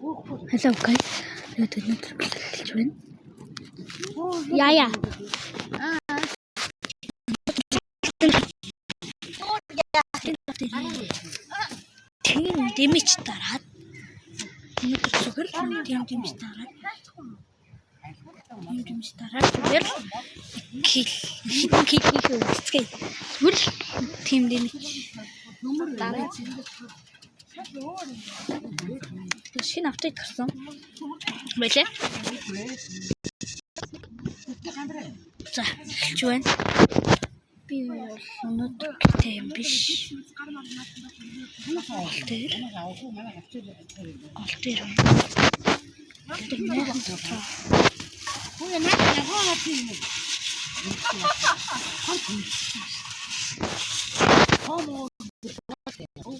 Hello guys. Тэгээд өнөөдөр бичлэг эхэлж байна. Яа яа. Team damage дараад өнөөдөр зүгээр л team damage дараад team damage дараад зүгээр л kill хэдэн kill хийхээ үзцгээе. Зүгээр л team damage дараад. Тэгээд шинэ update гарсан. Байлээ. За, эхэлж байна. Би бол өнөөдөр гэртээ юм биш. Гол дээр. Гол дээр байна. Гол дээр майхан дотроо.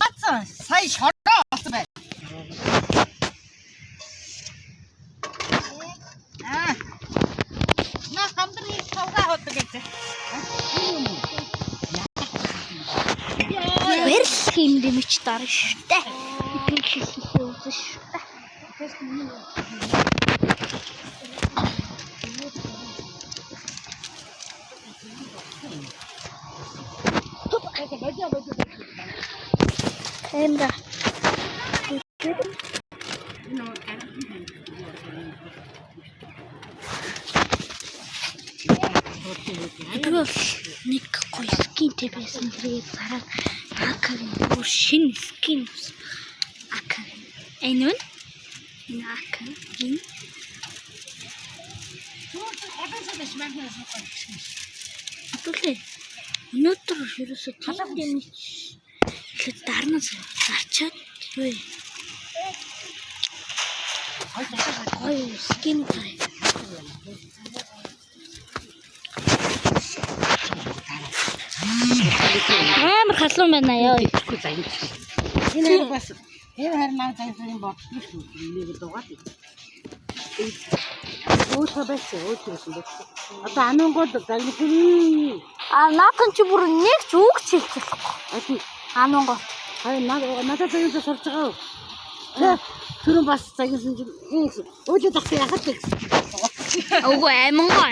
Бацсан сая шороо олсон байна. Аа. На хамдрын тавга ходог гэж. Зүгээр л team damage дарна шүү дээ. Хэдэн kill хийхээ үзэн шүү дээ. Камера. Би бол нэг гоё skin тэй байсан. Тэгээд дараа AK-гийн бүр шинэ skin авсан. AK. Энэ үн? Энэ AK. Энэ. Хэдүүлээ. Өнөөдөр ерөөсөө team damage эхлээд дарна зарчаад юу вэ? Гоё skin гараа. Амар халуун байна ёо. Энэ хоёр бас энэ хоёр наа загсарын бодсон шүү. Энийг дугаад. Өөсөө байсан, өөсөө байсан байсан. Одоо анунгууд загнах. А наатан чи бүр нэг ч үг ч хэлж болохгүй. Ати Анунгоо. харин надад загнаж сурч байгаа. Түрүүн бас загнасан чинь өөдөө тахсан яхад гэсэн. Үгүй амингоо.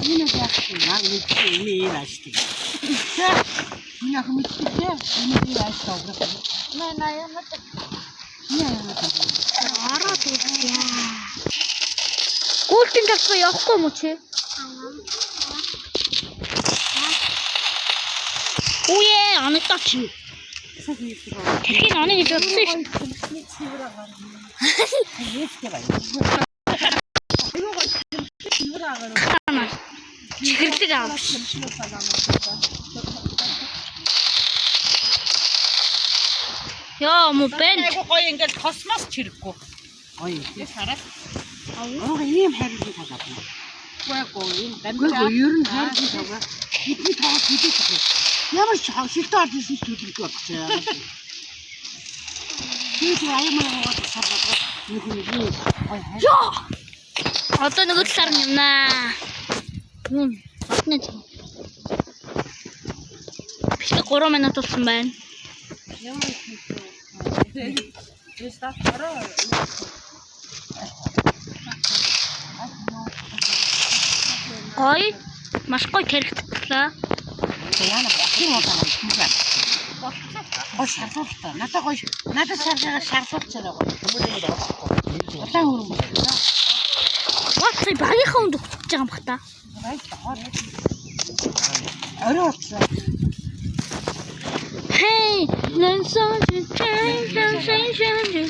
Энэ яах юм аа энэ энэ ийм ааштай. Миний охин мэдчихлээ. Энэ ийм ааштай уграх. Наа наа ямар яа. Ороод үзье. Гүйлтэн талбай явахгүй юм уу чи? Үе, оногдооч. Тэрхийн оног гэж бодсон шүү дээ. Чихэрлэг аав. Яа, мө бэн. Айгу гоё ингээл космос чирэггүй. Гоё. Тэс хараад Ууга ийм хайрлын тоглоод байна. үгүй ийм Үгүй дамжаа. ээ, ер нь хайрлын тоглоо. Бидний тоглолт хэдий ч вэ? Ямар ч шилтэн олж ирсэн ч төлөвлөхгүй болчихсон. Тэгээд аяа маяг сар бодгоо нэг хүн ийм гоё хайр. Яа! Одоо нөгөө талаар нь явнаа. Юм, одны цав. Бичлэг 3 минут болсон байна. Тэс та хороо. Гоё. Маш гоё тарихтлаа. Яна болох юм уу юм бэ? Гоё шарлуултаа. Надад гоё. Надад шаргаа шарлуулчаарай гоё. Улаан хөрөн байна. Баахан багийнхаа хүнд өгч байгаа юм бах та. Орой болчихсон. Hey, нэнсэн чи чэн чэн чэн чэн чэн.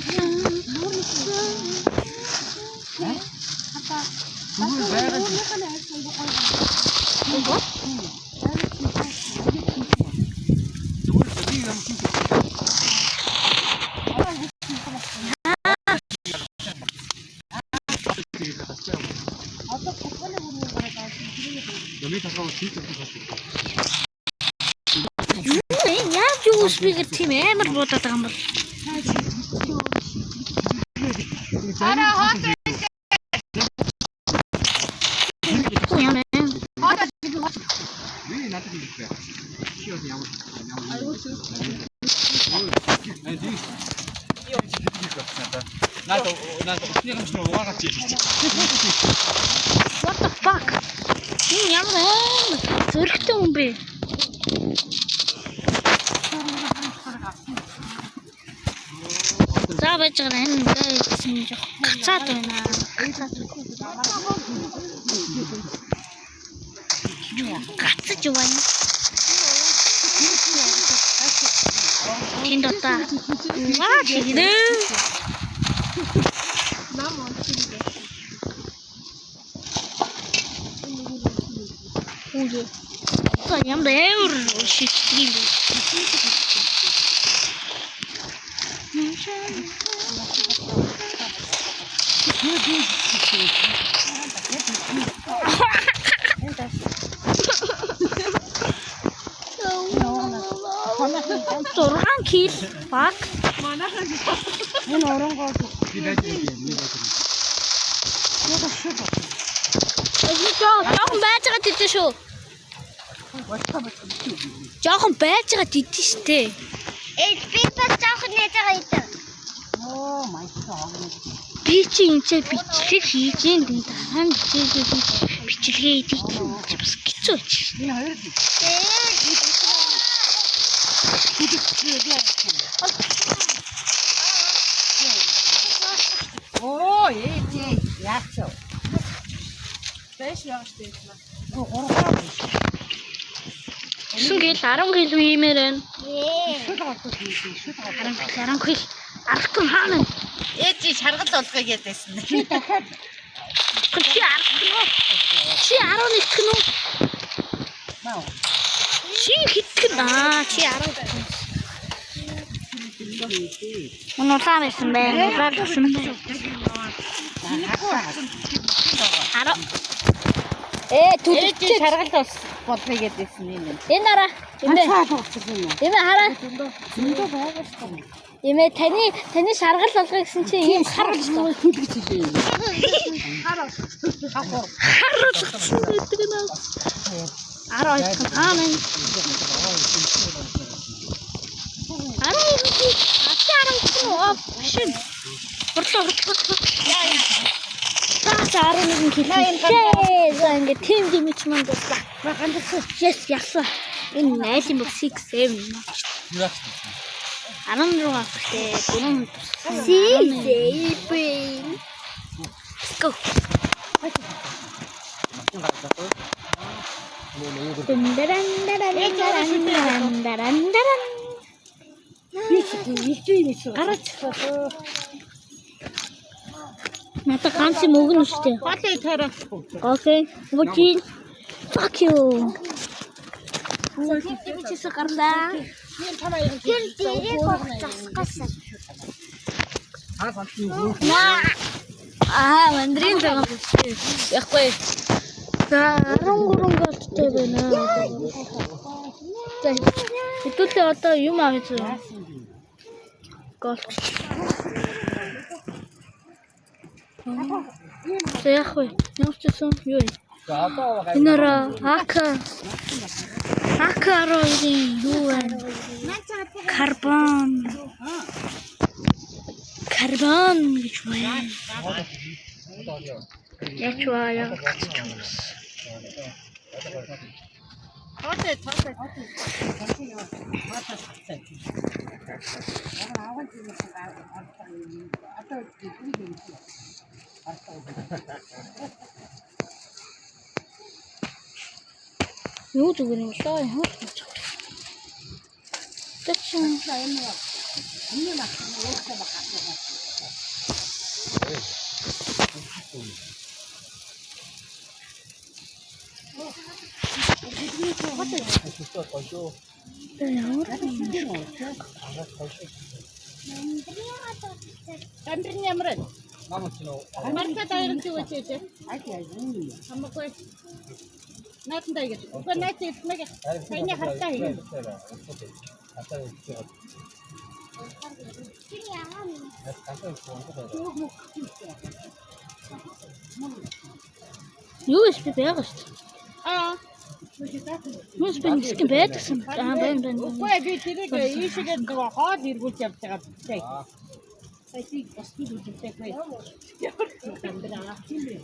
Зүгээр байгаад Зүгээр би юм чинь Ямиг толгой чиг зүг. Юу вэ? Яаж USB-гээр тийм амар буудаад байгаа юм бол? Араа хот Юу юм бэ? Би надад хэлэх бай. Чи бас ямар ямар. Аюу. болсон надаа. Наад наад өсний юм чинь угаагаад чи. What the fuck? Энэ ямар амар зөрөгтэй хүн бэ? За байж байгаа энэ ингээд юм жоох гацаад байна. Гацаад. Гацаж байна. Тэнд одоо аа тэгнэ. Нам онцгой юм. Үгүй. За ямар амар шийддэг юм бэ? Зургаан кил баг. Манайхан Энэ оронгоо Би байж байгаа юм. Би байж байгаа. Жохон байж байгаа дийдэн шүү. Жохон байж байгаа дийдэн штэ. Ээж би бас жоох нээж байгаа юм. Оо my god. Би чи энэ ч бичлэг хийж ийн дараа нь хичээлээ хийж бичлэгээ хийдэг чи бас хэцүү ч. Энэ хоёр л. Оо ээж ээж яач вэ? Байш байгаа штэ. Гурван. 9 кил 10 кил иймээр байна. Шүд голдох юм шүд голдох. 10 кил 10 кил 10 хаана? Ээж чи шаргал болгоё гэдээсэн. Чи дахиад Чи 10 гэнэ үү? Чи 11 гэнэ үү? маа. Чи хэдгэн? Аа чи 10. Мөн улаан байсан байна. Улаан байсан байна. 10. Ээ Ээж чи шаргал болгоё гэдээсэн юм. Энэ араа. Эмээ. Цаа дууссан юм. Эмээ хараа. Зөндөө байгаа шүү дээ. Эмээ таны шаргал болгоё гэсэн чи ийм хар болчихлоо. Түлгэж хэлээ юм. Хар болгосон гэдэг нь. 12 аа мэн. 12 10 оо биш. Хурлаа хурлаа. Яа яа. За 11 кил. За ингээд тим дэмэж манд дуслаа. Yes ялсан. Энэ айлын бүх 6 7 Юу яах вэ? 16 гэхтэй 3 хүн туссан. Си си. Let's go. Дэн дэрэн дэрэн дэрэн. Би чи илжээ юм чи. Гараач. Надад ганц юм өгнө шүү дээ. Голыг тойроо. Okay. Мөчин. Fuck you. За тийм чисээ гарлаа. Тэр дээрээ гох засгасан. Хаа сандны хөө. Аа, мандрин байгаа юм шүү. Яахгүй. За 13 голттой байна. За хэдүүлээ одоо юм авъя зөө. Голч. За яах вэ? Ямар ч гэсэн юу вэ? За одоо Энэ араа АК АК-12-ийн юу вэ? Карбон. Карбон гэж байна. Яч ва яг гацч юм. Тоолоо тоолоо. Юу зүгээр юм лээ ямар ч юм. Тэч ямар Гамбирн ямар вэ? Нам ч нөө. Марка дайран зүг үчээж. Хамаагүй. Наатандаа игээд. Үгүй наац ирмэг. Таны хартаа хийгээд. Хартаа хийгээд. Тэр яагаад юм? Юу эсп байгаа шүү дээ. Аа. Юу эсп нэг хэсэг байдагсан. Аа байна байна. Үгүй би тэрийг ийшээгээ нөгөө хоол эргүүлж явж байгаа бицээ. Сая босны үзэлтэй. Ямар амьдраа. Тийм ээ.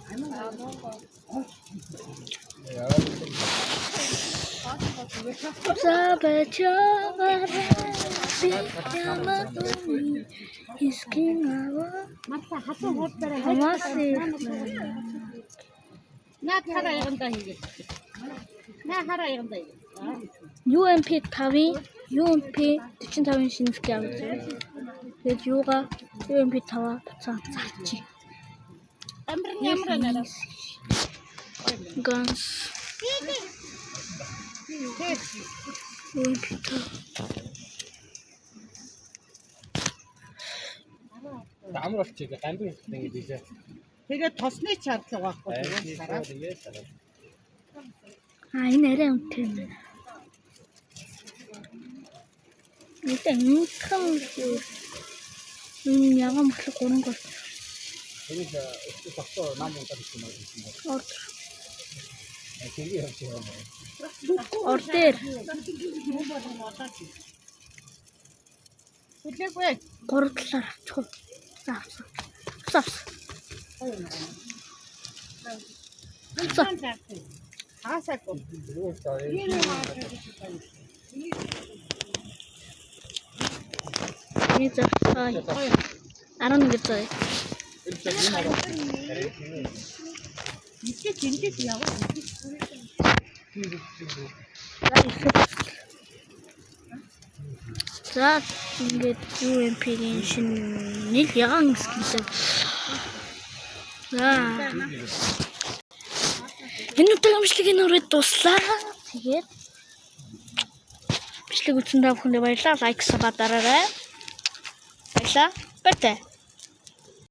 Марта хатуу хурд барай. Наад хараа ягандаа хийгээд. Наа хараа ягандаа хийгээд. UMP 5-ын UMP 45-ын шинэ skin авч. Тэгээд юугаа UMP 5-аа буцаа зарчих. Амбар нь ямар байна? Guns. UMP 5. Амар болчих. Гамбин хэлсэн ингэж хэлээ. Тэгээд тосны шаардлага байхгүй тэгээд сараа. А энэ арай үнэтэй юм байна. Мэдээ үнэтгэн энэ яган ботлог 3 гол. Тэгээд өчтөр тогтоо нам удаа гэсэн юм байна. Ордер. Тэгээ явж байгаа юм. Ордер. Хүлээгүй. 3 талаар авчих уу? За авсан. Авсан. Авсан. Хаасаагүй. Нэг зарцгаа. 11 заа. Мэдээ зиндэд яваа. За ингээд UMP-ийн шинэ нэг ягаан skin тэй. За. Энэ удаагийн бичлэгийн нүрээ дуслаа. Тэгээд бичлэг үзсэн та бүхэндээ баярлалаа. Like, sub дараарай. Баярлалаа. Баяртай.